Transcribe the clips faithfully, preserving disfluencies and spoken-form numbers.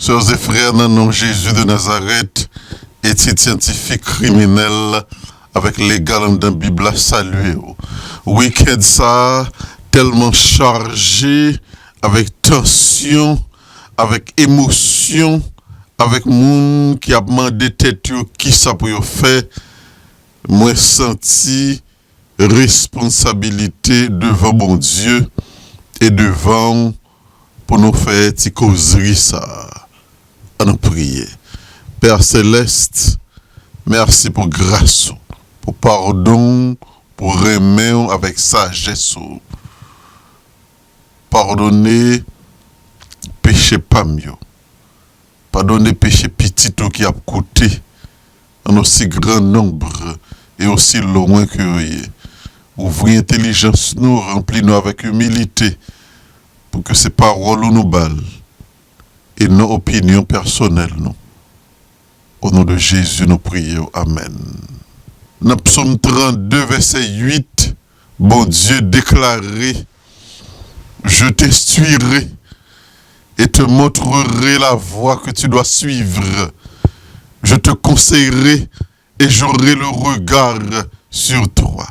Sè e frè, nan non Jezi de Nazarèt, etid syantifik kriminèl avèk legal anndan Bib la salye w. Wikenn sa a tèlman chaje avèk tansyon, avèk emosyon, avèk moun ki ap mande tèt yo kisa pou yo fè. Mwen santi responsabilite devan Bondye e devan w pou nou fè ti kozri sa a. Ann priye. Pè Selès, mèsi pou gras ou, pou padon w, pou renmen w avèk sajès ou. Padone peche pa m yo. Padone peche pitit ou ki ap koute an osi gran nonb e osi lwen ke yo ye. Ouvri entèlijans nou, ranpli nou avèk imilite, pou ke se pawòl ou nou ba l, e non opinyon pèsonèl nou. O non de Jezi, nou priye w. Amèn. Nan Psaume trente-deux, verset huit, Bondye deklare, Je t'instruirai et te montrerai la voie que tu dois suivre. Je te conseillerai et j'aurai le regard sur toi.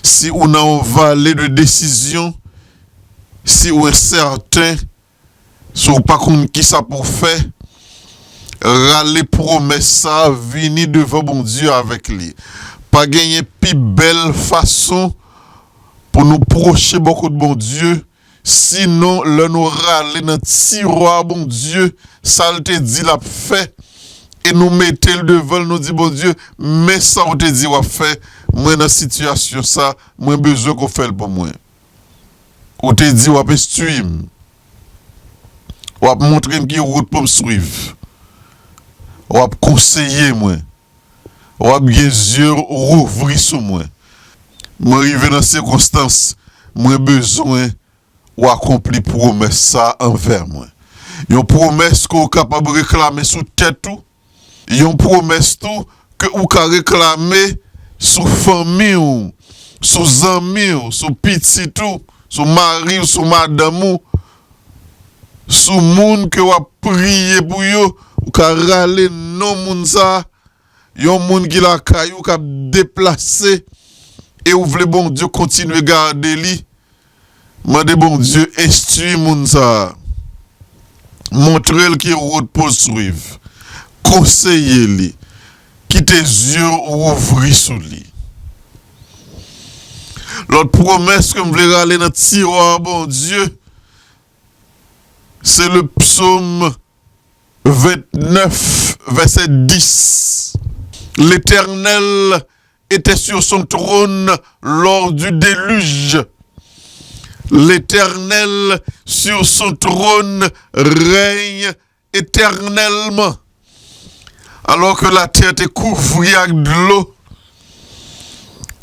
Si ou nan yon vale de desizyon, si ou ensèten, si ou pa konn kisa pou w fè, rale pwomès sa a, vini devan Bondye avèk li. Pa genyen pi bèl fason pou nou pwoche bò kot Bondye, sinon lè nou rale nan tiwa Bondye, sa l te di l ap fè, e nou mete l devan l, nou di, Bondye, men sa w te di w ap fè, mwen nan sitiyasyon sa, mwen bezwen ke w fè l pou mwen. Ou te di w ap enstwi m. W ap montre m ki wout pou m swiv. W ap konseye mwen. W ap gen zye w ouvri sou mwen. Mwen rive nan sikonstans, mwen bezwen w akonpli pwomès sa a anvè mwen. Yon pwomès ke w kapab reklame sou tèt ou, yon pwomès tou ke ou ka reklame sou fanmi w, sou zanmi w, sou pitit ou, sou mari w, sou madanm ou, sou moun ke w ap priye pou yo, ou ka rale non moun sa a, yon moun ki lakay ou k ap deplase, e ou vle Bondye kontinye gade li, mande Bondye enstwi moun sa a. Montre l ki wout pou l swiv. Konseye li. Kite zye w ouvri sou li. Lòt pwomès ke m vle rale nan tiwa Bondye, se le psaume vingt-neuf, verset dix. L'Éternel était sur son trône lors du déluge. L'Éternel sur son trône règne éternellement. Alors que la terre était couverte avec de l'eau,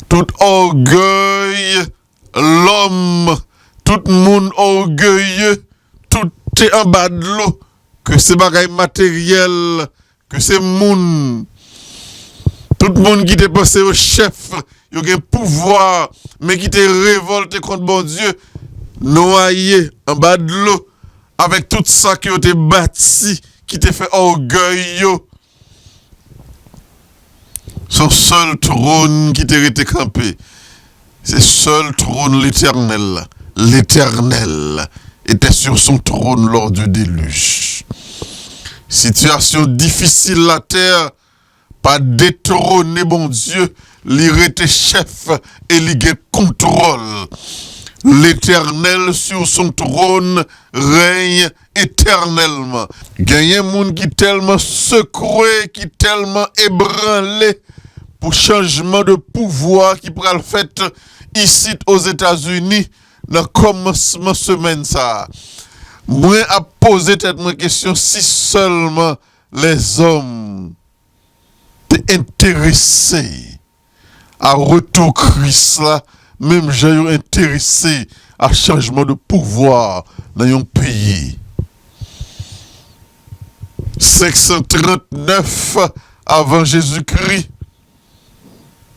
tout orgueil, lòm, tout moun ògeye, tout te anba dlo, ke se bagay materyèl, ke se moun. Tout moun ki te panse yo chèf, yo gen pouvwa, men ki te revòlte kont Bondye, nwaye anba dlo, avèk tout sa ke yo te bati, ki te fè ògèy yo. Se yon sèl twòn ki te rete kanpe. Se sèl twòn Letènèl la. L'Éternel était sur son trône lors du déluge. Sitiyasyon difisil latè pa detwone Bondye, li rete chèf e li gen kontwòl. L'Éternel sur son trône règne éternellement. Genyen moun ki tèlman sekwe, ki tèlman ebranle pou chanjman de pouvwa ki pral fèt isit Ozetazini nan kòmansman semèn sa a. Mwen ap poze tèt mwen kesyon si sèlman lèzòm te enterese a retou Kris la, menm jan yo enterese a chanjman de pouvwa nan yon peyi. Senk san trant nèf avan Jezikri,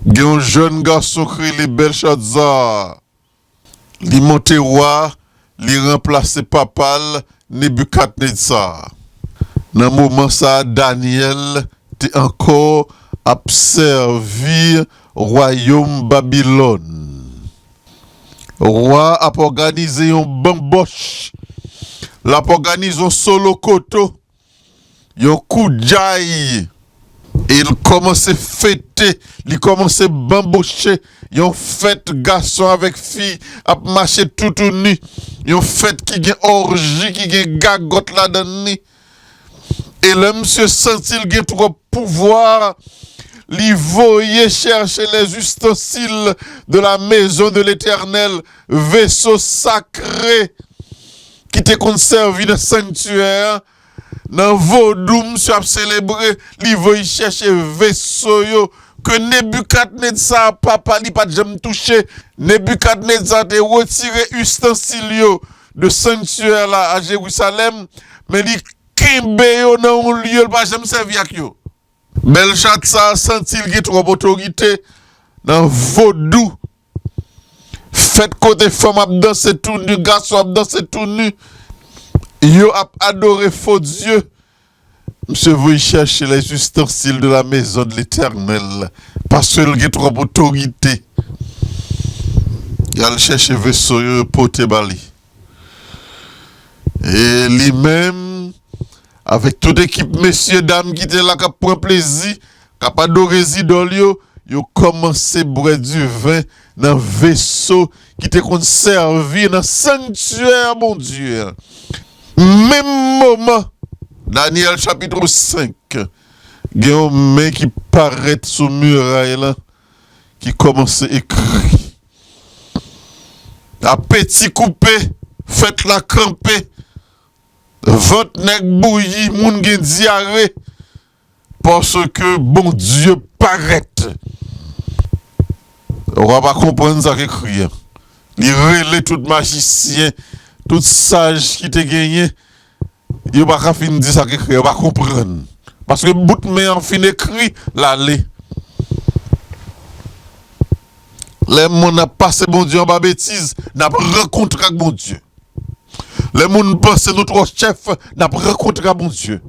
gen yon jèn gason ki rele Bèlchazar. Li monte wa, li ranplase papa l, Nebikadnetza. Nan moman sa a, Danyèl te ankò ap sèvi wayòm Babilòn. Wa ap òganize yon banbòch. L ap òganize yon solokoto, yon koudjay. E l kòmanse fete, li kòmanse banboche. Yon fèt gason avèk fi ap mache toutouni. Yon fèt ki gen òji, ki gen gagòt ladan li. E lè misye santi l gen twòp pouvwa, li voye chèche les ustensiles de la maison de l'Éternel, veso sakre ki te konn sèvi nan sanktyè a. Nan vodou misye ap selebre, li voye chèche veso yo ke Nebikadnetza, papa li, pa t janm touche. Nebikadnetza te retire ustensil yo de sanktyè la a Jerusalèm, men li kenbe yo nan yon lye l pa janm sèvi ak yo. Bèlchatsa santi l gen twòp otorite nan vodou. Fèt kote fanm ap danse tou ni, gason ap danse tou ni, yo ap adore fo dye. Misye voye chèche les ustensiles de la maison de l'Éternel, paske l gen twòp otorite. Y al chèche veso yo, yo pote ba li. E li menm, avèk tout ekip mesye dam ki te la k ap pran plezi, k ap adore zidòl yo, yo kòmanse bwè diven nan veso ki te konn sèvi nan sanktyè Bondye a. Menm moman, Danyèl chapit senk, gen yon men ki parèt sou miray lan, ki kòmanse ekri. Apeti koupe, fèt la kanpe, vant nèg bouyi, moun gen dyare, paske Bondye parèt. Wa pa konprann sa k ekri an. Li rele tout majisyen, tout saj ki te genyen, yo pa ka fin di sa k ekri an, yo pa konprann. Paske bout men an fin ekri, l ale. Lè moun ap pase Bondye anba betiz, n ap rankontre ak Bondye. Lè moun panse nou twò chèf, n ap rankontre ak Bondye.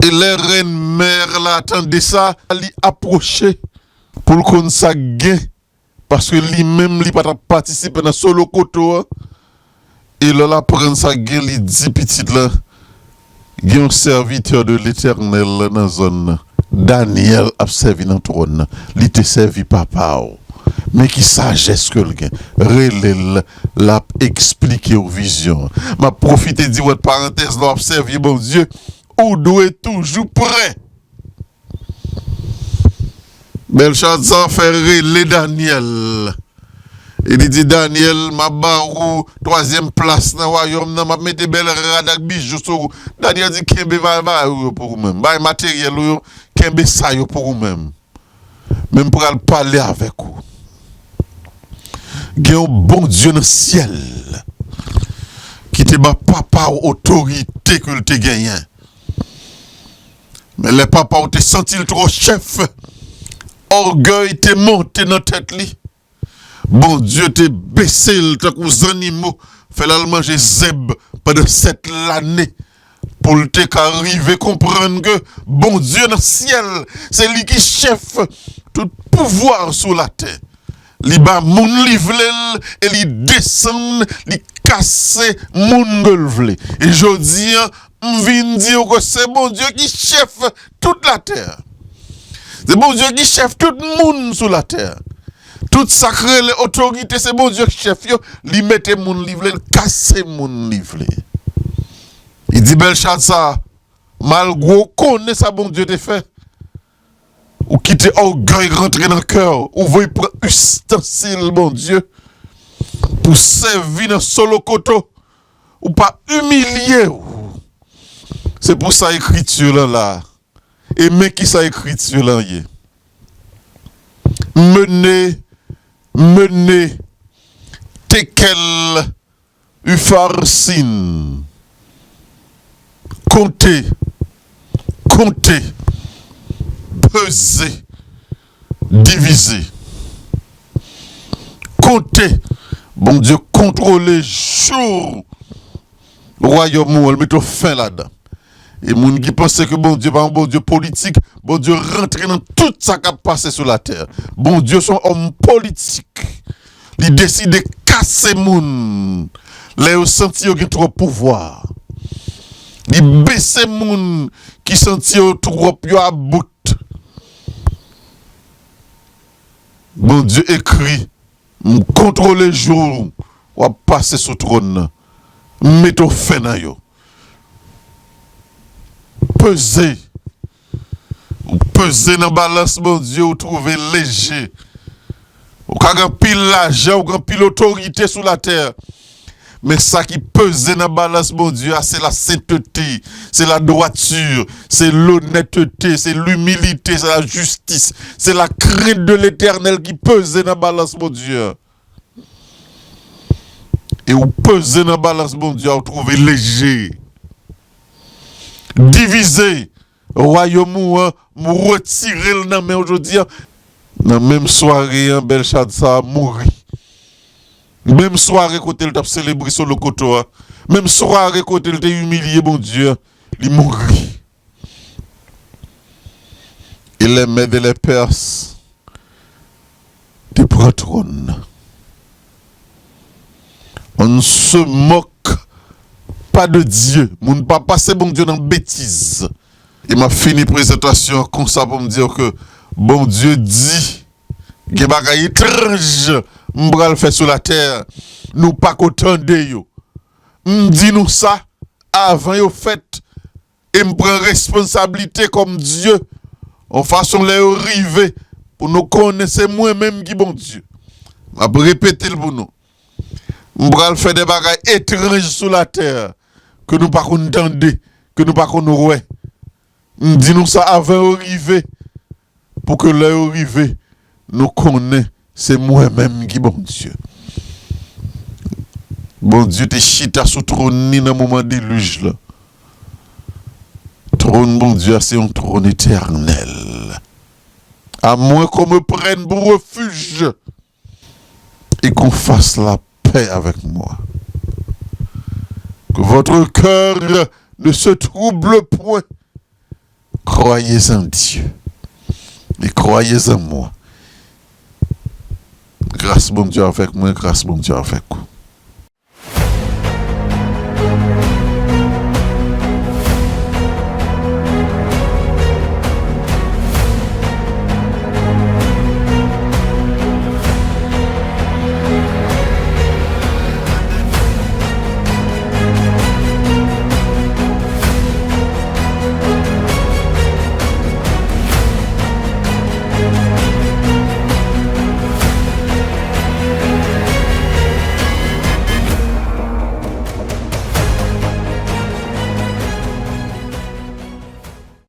E lè rèn mè la tande sa, li apwoche pou l konn sa k gen, paske li menm, li pa t ap patisipe nan solokoto an. E lè l aprann sa k gen, li di pitit la, gen yon sèvitè de Letènèl nan zòn nan. Danyèl ap sèvi nan twòn nan. Li te sèvi papa w. Men ki sajès ke l gen. Rele l, l ap eksplike w vizyon an. M ap pwofite di w, ant parantèz, lè w ap sèvi Bondye, ou dwe toujou prè. Bèlchatsa fè rele Danyèl. E li di, Danyèl, m ap ba ou twazyèm plas nan wayòm nan, m ap mete bèl rad ak bijou sou ou. Danyèl di, kenbe bagay ou yo pou ou menm. Bay materyèl ou yo, kenbe sa yo pou ou menm. Men m pral pale avèk ou. Gen yon Bondye nan syèl ki te ban papa w otorite ke l te genyen. Men lè papa w te santi l twò chèf, ògèy te monte nan tèt li. Bondye te bese l tankou zannimo, fè l al manje zèb pandan sèt lane, pou l te ka rive konprann ke Bondye nan syèl, se li ki chèf tout pouvwa sou latè. Li ba moun li vle l e li desann, li kase moun ke l vle. E jodi a, m vin di w ke se Bondye ki chèf tout latè. Se Bondye ki chèf tout moun sou latè. Tout sa k rele otorite, se Bondye k chèf yo. Li mete moun li vle, l kase moun li vle. Li di Bèlchatsa, malgre w konnen sa Bondye te fè, ou kite ògèy rantre nan kè w, ou voye pran istansil Bondye pou sèvi nan solokoto, ou pa imilye w. Se pou sa ekriti lan la. E men ki sa ekriti lan ye. Mene, mene, tekel, ufarsin. Konte, konte, peze, divize. Konte, Bondye kontwole tchou, wayòm ou an, l mete w fen ladan. E moun ki panse ke Bondye pa yon Bondye politik, Bondye rantre nan tout sa k ap pase sou latè. Bondye se yon òm politik. Li deside kase moun lè yo santi yo gen twòp pouvwa. Li bese moun ki santi yo twòp, yo about. Bondye ekri, "M kontwole jou w ap pase sou twòn nan. M mete w fen nan yo." Peze. Ou peze nan balans Bondye, ou twouve leje. Ou ka gen anpil lajan, ou gen anpil otorite sou latè. Men sa ki peze nan balans Bondye a, se la sentete, se la dwati, se lonètete, se limilite, se la jistis, se la krent de Letènèl ki peze nan balans Bondye a. E ou peze nan balans Bondye a, ou twouve leje. Divize, wayòm ou an, m retire l nan men w jodi a. Nan menm sware an, Bèlchadsa mouri. Menm sware kote l t ap selebre sou lokoto a. Menm sware kote l te imilye Bondye a, li mouri. Et les Mèdes et les Perses te pran twòn nan. On ne se moque pas de Dieu. Moun pa pase Bondye nan betiz. E m ap fini prezantasyon an konsa pou m di w ke Bondye di, gen bagay etranj m pral fè sou latè, nou pa ko tande yo. M di nou sa avan yo fèt, e m pran responsablite kòm Dye, yon fason lè yo rive, pou nou konnen se mwen menm ki Bondye. M ap repete l pou nou. M pral fè de bagay etranj sou latè ke nou pa konn tande, ke nou pa konn wè. M di nou sa avan yo rive, pou ke lè yo rive, nou konnen se mwen menm ki Bondye. Bondye te chita sou twòn li nan moman delij la. Twòn Bondye a se yon twòn etènèl. À moins qu'on me prenne pour refuge et qu'on fasse la paix avec moi. Que votre cœur ne se trouble point. Croyez en Dieu et croyez en moi. Gras Bondye avèk mwen, gras Bondye avèk ou.